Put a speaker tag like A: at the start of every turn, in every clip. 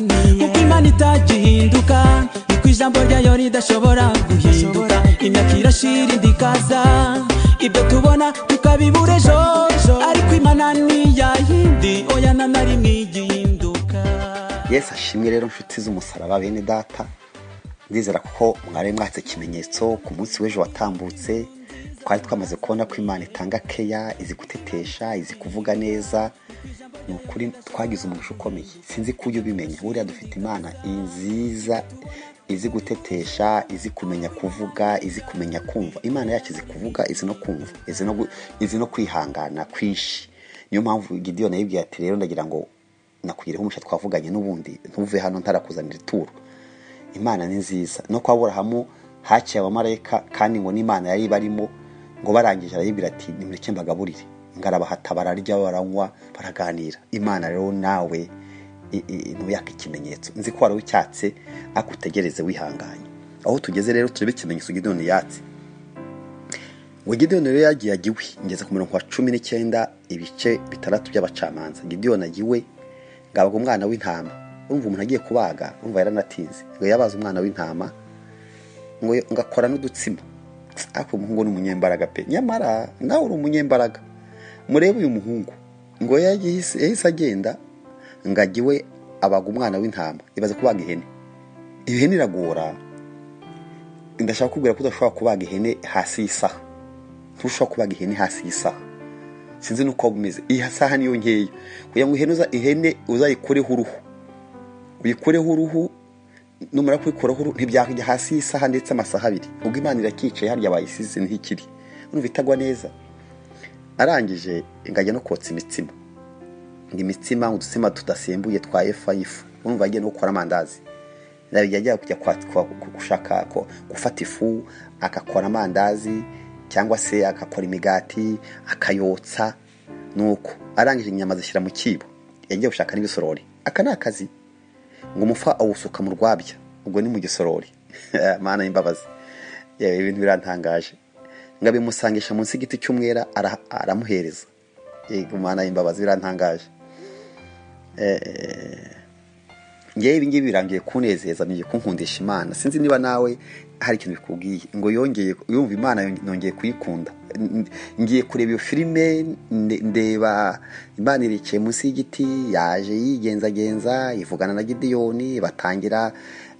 A: Kuko Imana itagihinduka, niko ijambo ryayo ridashobora guhinduka. Imyaka irashira indi ikaza, ibyo tubona tukabibura ejo, ariko Imana ni ya yindi, oya na na rimwe igihinduka.
B: Yesu ashimwe rero nshuti z'umusaraba bene data, ndizera kuko mwari mwatse ikimenyetso ku munsi w'ejo watambutse. Twari twamaze kubona ko Imana itanga keya, izi gutetesha, izi kuvuga neza. Ni ukuri twagize umugisha ukomeye, sinzi ko ujya ubimenya. Buriya dufite Imana nziza, izi gutetesha, izi kumenya kuvuga, izi kumenya kumva. Imana yacu izi kuvuga, izi no kumva, izi no kwihangana kwinshi. Niyo mpamvu Gideyoni yibwiye ati rero ndagira ngo nakugireho umugisha, twavuganye n'ubundi ntuve hano ntarakuzanira ituro. Imana ni nziza. No kwa Aburahamu haciye abamarayika, kandi ngo n'Imana yari barimo, ngo barangije arayibwira ati nimureke mbagaburire. Ngarabahata, bararya, baranywa, baraganira. Imana rero nawe ntuyaka ikimenyetso. Nzi ko wari ucyatse, akutegereze wihanganye. Aho tugeze rero turebe ikimenyetso Gideyoni yatse. Ngo Gideyoni rero yagiye agiwe, ngeze ku murongo wa 19 ibice 6 by'abacamanza. Gideyoni agiwe ngabaga umwana w'intama. Urumva umuntu agiye kubaga, urumva yaranatinze. Ngo yabaze umwana w'intama, ngo ngakora n'udutsima. Ariko umuhungu ni umunyembaraga pe. Nyamara nawe uri umunyembaraga. Murebe uyu muhungu ngo yahise agenda ngagiwe abaga umwana w'intama. Ibaze kubaga ihene. Ihene iragora. Ndashaka kubwira ko udashobora kubaga ihene hasi y'isaha. Ntushobora kubaga ihene hasi y'isaha. Sinzi nuko bimeze. Iyi saha niyo nkeya. Kugira ngo ihene uzayikureho uruhu. Uyikureho uruhu, numara kuyikuraho uruhu ntibyakujya hasi y'isaha ndetse amasaha abiri. Ubwo Imana irakicaye harya bayisize ntikiri. Urumva itagwa neza. Arangije ngajya no kotsa imitsima. Ngo imitsima udutsima tudasembuye twa efa y'ifu. Urumva agiye no gukora amandazi. Yajya kujya gushaka gufata ifu akakora amandazi cyangwa se akakora imigati akayotsa. Nuko arangije inyama zishyira mu kibo. Yagiye gushaka n'ibisorori. Aka ni akazi. Ngo umufa awusuka mu rwabya. Ubwo ni mu gisorori. Mana y'imbabazi. Yewe ibintu birantangaje. Ngabimusangisha munsi y'igiti cy'umwera aramuhereza. Yego Mana y'imbabazi birantangaje. Ngewe ibi ngibi birangiye kunezeza, ngiye kunkundisha Imana. Sinzi niba nawe hari ikintu bikubwiye. Ngo yongeye yumva Imana nongeye kuyikunda. Ngiye kureba iyo filime, ndeba Imana iricaye munsi y'igiti, yaje yigenzagenza, ivugana na Gideyoni, batangira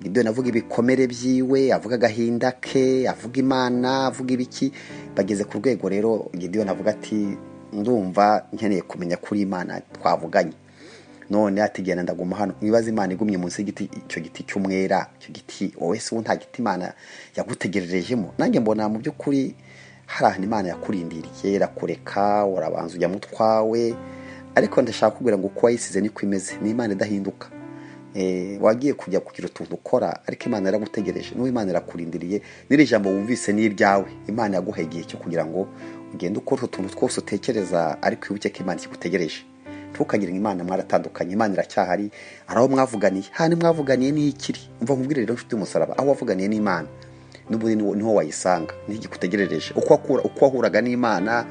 B: Gideyoni avuga ibikomere byiwe, avuga agahinda ke, avuga Imana, avuga ibiki. Bageze ku rwego rero Gideyoni avuga ati ndumva nkeneye kumenya kuri Imana twavuganye. None ati genda ndaguma hano. Mwibaze Imana igumye munsi y'igiti, icyo giti cy'umwera, icyo giti wowe se nta giti Imana yagutegererejemo. Nanjye mbona mu by'ukuri hari ahantu Imana yakurindiriye, irakureka, urabanza ujya mu twawe. Ariko ndashaka kubwira ngo uko wayisize niko imeze, ni Imana idahinduka. Wagiye kujya kugira utuntu ukora, ariko Imana yaragutegereje, n'uwo Imana irakurindiriye. N'iri jambo wumvise ni iryawe. Imana yaguhaye igihe cyo kugira ngo ugende ukora utuntu twose utekereza, ariko wibuke ko Imana ikigutegereje. Ntukagire ngo Imana mwaratandukanye, Imana iracyahari. Hari aho mwavuganiye, hano mwavuganiye ni ikiri. Umva nkubwire rero nshuti y'umusaraba, aho wavuganiye n'Imana n'ubundi niho wayisanga, niho igikutegerereje. Uko wahuraga n'Imana,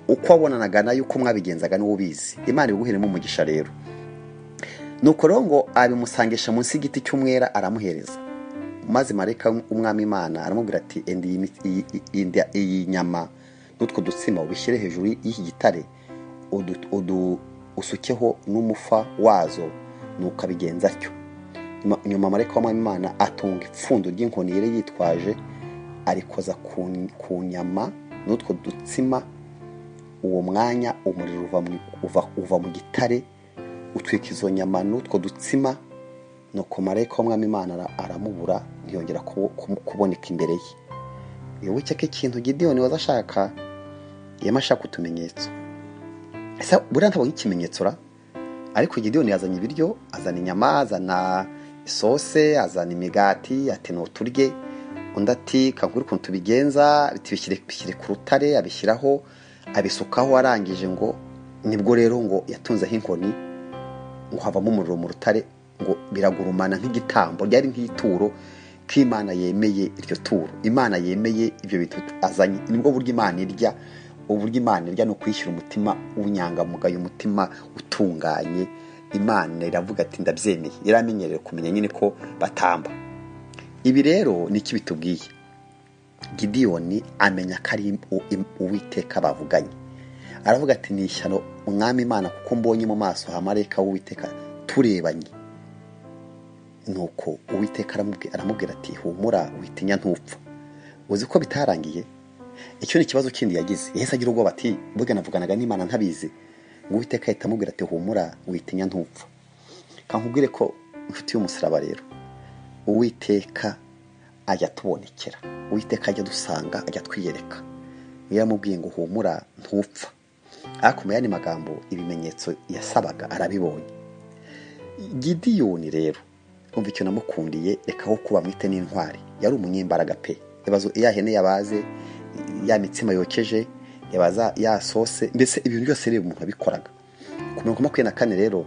B: uko wabonanaga nayo, uko mwabigenzaga niwo ubizi. Imana iguheremo umugisha rero. Nuko rero ngo abimusangisha munsi y'igiti cy'umwera aramuhereza. Maze marayika w'umwami Imana aramubwira ati enda iyi nyama n'utwo dutsima ubishyire hejuru y'iki gitare, usukeho n'umufa wazo. Nuko abigenza atyo. Nyuma marayika w'umwami Imana atunga ipfundo ry'inkoni yari yitwaje, arikoza ku nyama n'utwo dutsima. Uwo mwanya umuriro uva mu gitare utwika izo nyama n'utwo dutsima. Nuko marayika w'umwami Imana aramubura, ntiyongera kuboneka imbere ye. Wibuke ko ikintu Gideyoni waza ashaka, yema ashaka utumenyetso. Ese buriya ntabwo nk'ikimenyetso ra? Ariko Gideyoni yazanye ibiryo, azana inyama, azana isose, azana imigati, ati nuturye. Undi ati kangura ukuntu tubigenza, ati bishyire ku rutare, abishyiraho, abisukaho. Arangije ngo nibwo rero ngo yatunzeho inkoni, ngo havamo umuriro mu rutare, ngo biragurumana nk'igitambo, ryari nk'ituro k'Imana yemeye iryo turo. Imana yemeye ibyo bintu azanye. Nibwo buryo Imana irya. Uburyo Imana irya ni ukwishyira umutima w'inyangamugayo, umutima utunganye. Imana iravuga ati ndabyemeye. Yaramenyereye kumenya nyine ko batamba. Ibi rero ni iki bitubwiye? Gidiyoni amenya ko ari Uwiteka bavuganye. Aravuga ati ni ishyano Umwami Imana, kuko mbonye mu maso ha marayika w'Uwiteka turebanye. Nuko Uwiteka aramubwira ati humura witinya ntupfa. Uzi ko bitarangiye? Icyo ni ikibazo kindi yagize. Yahise agira ubwoba ati burya navuganaga n'Imana ntabizi. Ngo Uwiteka ahita amubwira ati humura witinya ntupfa. Kankubwire ko inshuti y'umusaraba rero, Uwiteka ajya atubonekera, Uwiteka ajya adusanga, ajya atwiyereka. Yaramubwiye ngo humura ntupfa. Ariko mu yandi magambo ibimenyetso yasabaga arabibonye. Gidiyoni rero umva icyo namukundiye, reka aho kuba mwite n'intwari. Yari umunyembaraga pe. Ibibazo ya hene yabaze, ya mitsima yokeje, yabaza ya sose, mbese ibintu byose rero umuntu abikoraga. Ku 24 rero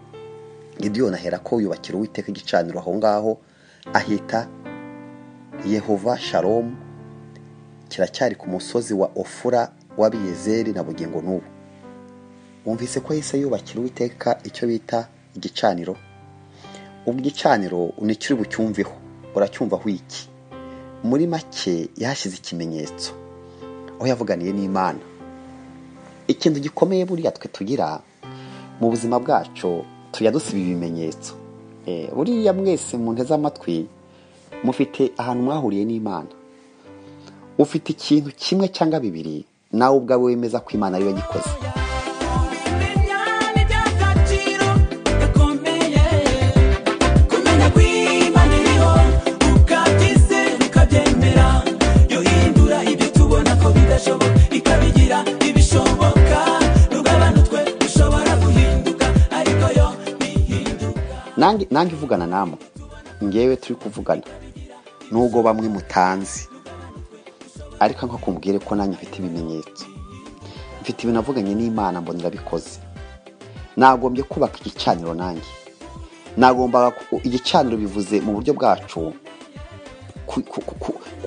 B: Gidiyoni ahera ko yubakira Uwiteka igicaniro aho ngaho, ahita Yehova Shalom, kiracyari ku musozi wa Ofura w'Abiyezeri na bugingo n'ubu. Wumvise ko yahise yubakira Uwiteka icyo bita igicaniro. Ubwo igicaniro unikiri bucyumveho, uracyumvaho iki? Muri make yahashyize ikimenyetso aho yavuganiye n'Imana. Ikintu gikomeye buriya twe tugira mu buzima bwacu, tujya dusiba ibimenyetso. Buriya mwese mu nteze amatwi mufite ahantu mwahuriye n'Imana. Ufite ikintu kimwe cyangwa bibiri nawe ubwawe wemeza ko Imana ariyo yagikoze.
A: Kumenya ni iby'agaciro gakomeye, kumenya ko Imana iriho ukabyizera ukabyemera, yohindura ibyo tubona ko bidashoboka ikabigira ibishoboka. Nubwo abantu twe dushobora guhinduka, ariko yo ntihinduka.
B: Nanjye uvugana namwe, ngewe turi kuvugana, nubwo bamwe mutanzi, ariko nko kumbwire ko nanjye mfite ibimenyetso, mfite ibintu navuganye n'Imana mbona irabikoze. Nagombye kubaka igicaniro nanjye. Nagombaga igicaniro bivuze mu buryo bwacu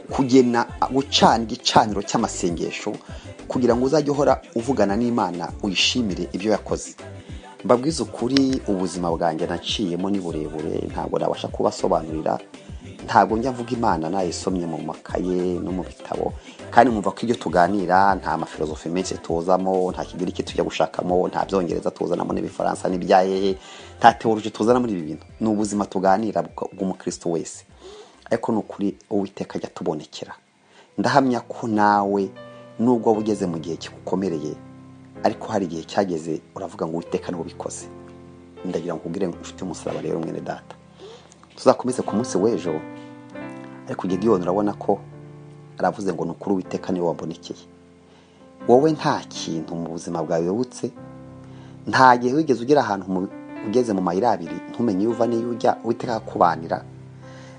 B: kugena gucana igicaniro cy'amasengesho, kugira ngo uzajye uhora uvugana n'Imana uyishimire ibyo yakoze. Mbabwize ukuri, ubuzima bwanjye naciyemo ni burebure, ntabwo nabasha kubasobanurira. Ntabwo njya mvuga Imana nayisomye mu makaye no mu bitabo, kandi mwumva ko ibyo tuganira nta mafilosofi menshi tuzamo, nta kigiriki tujya gushakamo, nta byongereza tuzanamo n'ibifaransa n'ibya hehe, nta teoloji tuzana muri ibi bintu. Ni ubuzima tuganira bw'umukristo wese. Ariko ni ukuri Uwiteka ajya atubonekera. Ndahamya ko nawe nubwo waba ugeze mu gihe kigukomereye, ariko hari igihe cyageze uravuga ngo Uwiteka niwe ubikoze. Ndagira ngo nkubwire inshuti y'umusaraba rero mwene data, tuzakomeze ku munsi w'ejo. Ariko Gidiyoni urabona ko aravuze ngo ni ukuri Uwiteka niwe wambonekeye. Wowe nta kintu mu buzima bwawe wibutse, nta gihe wigeze ugera ahantu ugeze mu mayira abiri ntumenye iyo uva n'iyo ujya, Uwiteka akakubanira.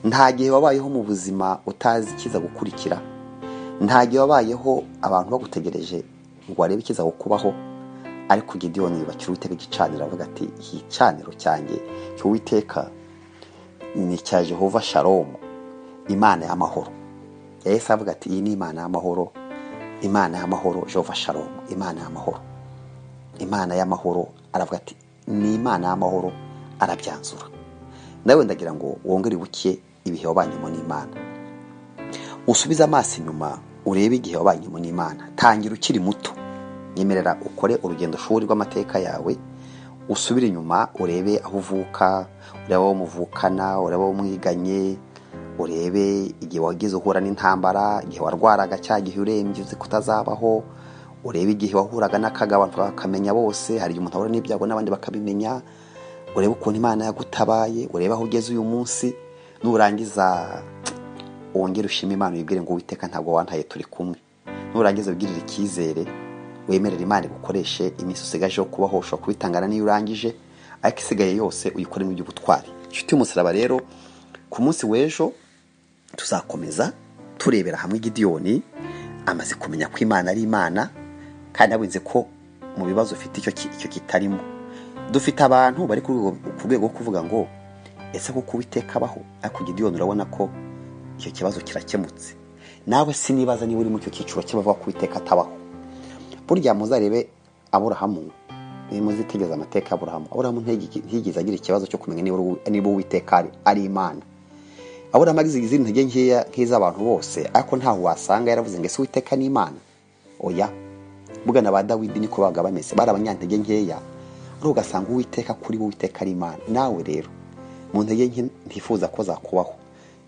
B: Nta gihe wabayeho mu buzima utazi ikiza gukurikira, nta gihe wabayeho abantu bagutegereje ngo barebe ikiza kukubaho. Ariko Gidiyoni yubakira Uwiteka igicaniro, avuga ati iki gicaniro cyanjye cy'Uwiteka ni icya Jehova Shalom, Imana y'amahoro. Yahise avuga ati iyi ni Imana y'amahoro, Imana y'amahoro, Jehova Shalom, Imana y'amahoro, Imana y'amahoro. Aravuga ati ni Imana y'amahoro, arabyanzura. Nawe ndagira ngo wongere ibuke ibihe wabanyemo n'Imana, usubize amaso inyuma urebe igihe wabanyemo n'Imana. Tangira ukiri muto, nyemerera ukore urugendo shuri rw'amateka yawe, usubire inyuma urebe aho uvuka, urebe aho muvukana, urebe aho mwiganye, urebe igihe wagize uhura n'intambara, igihe warwaraga cya gihe urembye uzi kutazabaho, urebe igihe wahuraga n'akaga abantu bakamenya bose, hari igihe umuntu ahura n'ibyago n'abandi bakabimenya, urebe ukuntu Imana yagutabaye, urebe aho ugeze uyu munsi. Nurangiza wongere ushime Imana, uyibwire ngo Uwiteka ntabwo wantaye, turi kumwe. Nurangiza wigirire icyizere, wemerere Imana igukoreshe iminsi usigaje yo kubaho. Ushobora kubitangana n'iyo urangije, ariko isigaye yose uyikoremo iby'ubutwari. Inshuti y'umusaraba rero, ku munsi w'ejo tuzakomeza turebera hamwe Gidiyoni amaze kumenya ko Imana ari Imana, kandi abizi ko mu bibazo ufite icyo kitarimo. Dufite abantu bari ku rwego rwo kuvuga ngo ese koko Uwiteka abaho? Ariko Gidiyoni urabona ko icyo kibazo kirakemutse. Nawe sinibaza niba uri muri icyo cyiciro cy'abavuga ko Uwiteka atabaho. Burya muzarebe Aburahamu Muzitegereza amateka ya Aburahamu. Aburahamu ntiyigeze agira ikibazo cyo kumenya niba Uwiteka ari Imana. Aburahamu agize izindi ntege nkeya nk'iz'abantu bose, ariko ntaho wasanga yaravuze ngo ese Uwiteka ni Imana? Oya. Bugana ba Dawidi niko babaga bameze, bari abanyantege nkeya, ariko ugasanga Uwiteka kuri bo Uwiteka ari Imana. Nawe rero mu ntege nke ntifuza ko zakubaho,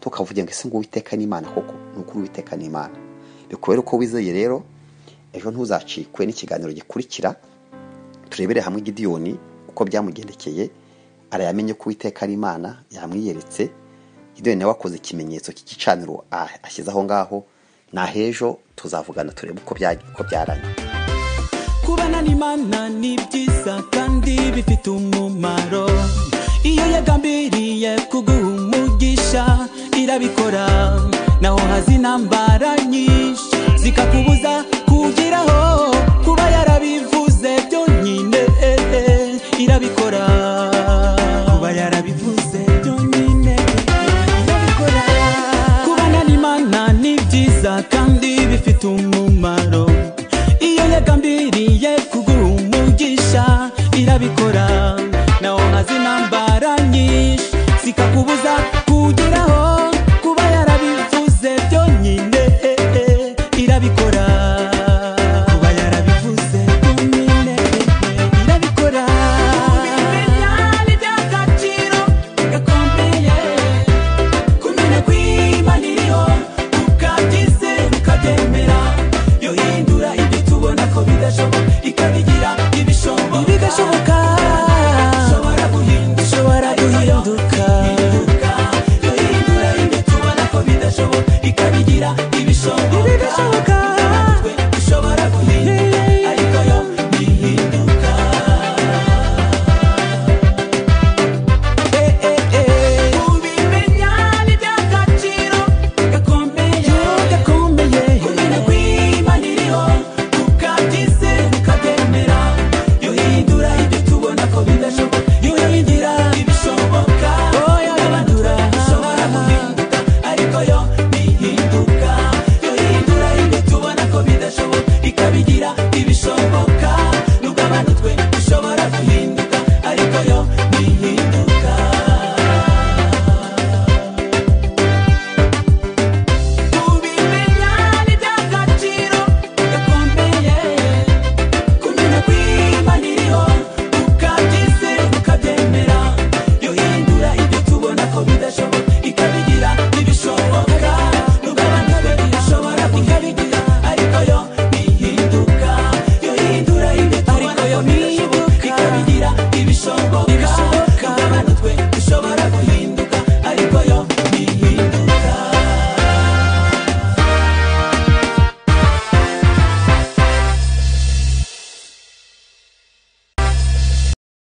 B: tukavuga ngo ese ngo Uwiteka ni Imana koko? Ni ukuri Uwiteka ni Imana. Bikubere uko wizeye rero, ejo ntuzacikwe n'ikiganiro gikurikira, turebere hamwe Gidiyoni uko byamugendekeye, arayamenye ko Uwiteka ari Imana, yamwiyeretse. Gidiyoni nawe akoze ikimenyetso cy'igicaniro ashyize aho ngaho. Nahejo tuzavugana turebe uko byaranye.
A: Kubana n'Imana ni byiza kandi bifite umumaro. Iyo yagambiriye kuguha umugisha irabikora, naho haza intambara nyinshi zikakubuza kugeraho. Kuba yarabivuze byonyine irabikora.